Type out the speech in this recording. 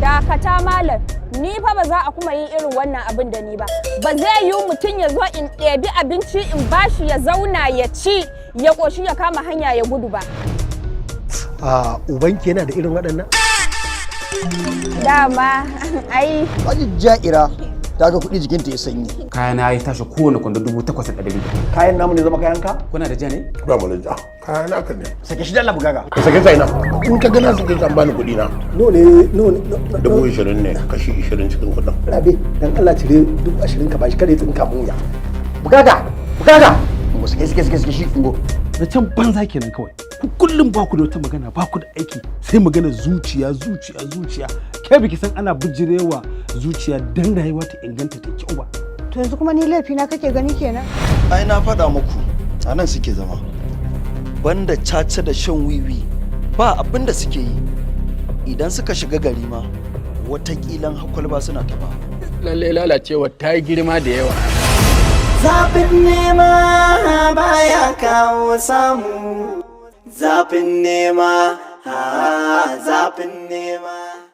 Dakata malam, ni fa ba za a kuma yin irin wannan abin da ni ba. Ba zai yiwu mutum ya zo in ɗebi abinci in bashi, ya zauna ya ci, ya ƙoshi, ya kama hanya ya gudu ba. A ubanki yana da irin waɗannan? Dama ai Haji ja'ira ta ga kuɗi, jikinta ya sanyi. Kayana ya tashi kowane kwando 8,500. Kayan namu ne zama kayan ka? Kuna da ja ne? Ba mu da ja, kayan naka ne. Sake shi dalla, bugaga. Ka sake sai na in ka gana sake an bani kuɗi na. No ne, no ne? 20,000 ne, kashi 20 cikin kuɗin. Rabe, dan Allah cire 20,000 ka bashi, kada ya tsinka mun wuya. Bugaga, bugaga. Ngo, sake, sake, sake, sake shi, ngo. Da can banza kenan kawai. Ku kullum ba ku da wata magana, ba ku da aiki sai magana zuciya, zuciya, zuciya. Ke biki san ana bijirewa zuciya dan rayuwa ta inganta, ta kyau ba? To yanzu kuma ni laifi na kake gani kenan? Ai na faɗa muku, a nan suke zama. Banda caca da shan wiwi ba abin da suke yi. Idan suka shiga gari ma watakilan hakwalba suna taɓa. Lalle lalacewa ta yi girma da yawa. Zafin nema baya kawo samu. Zafin nema, zafin nema.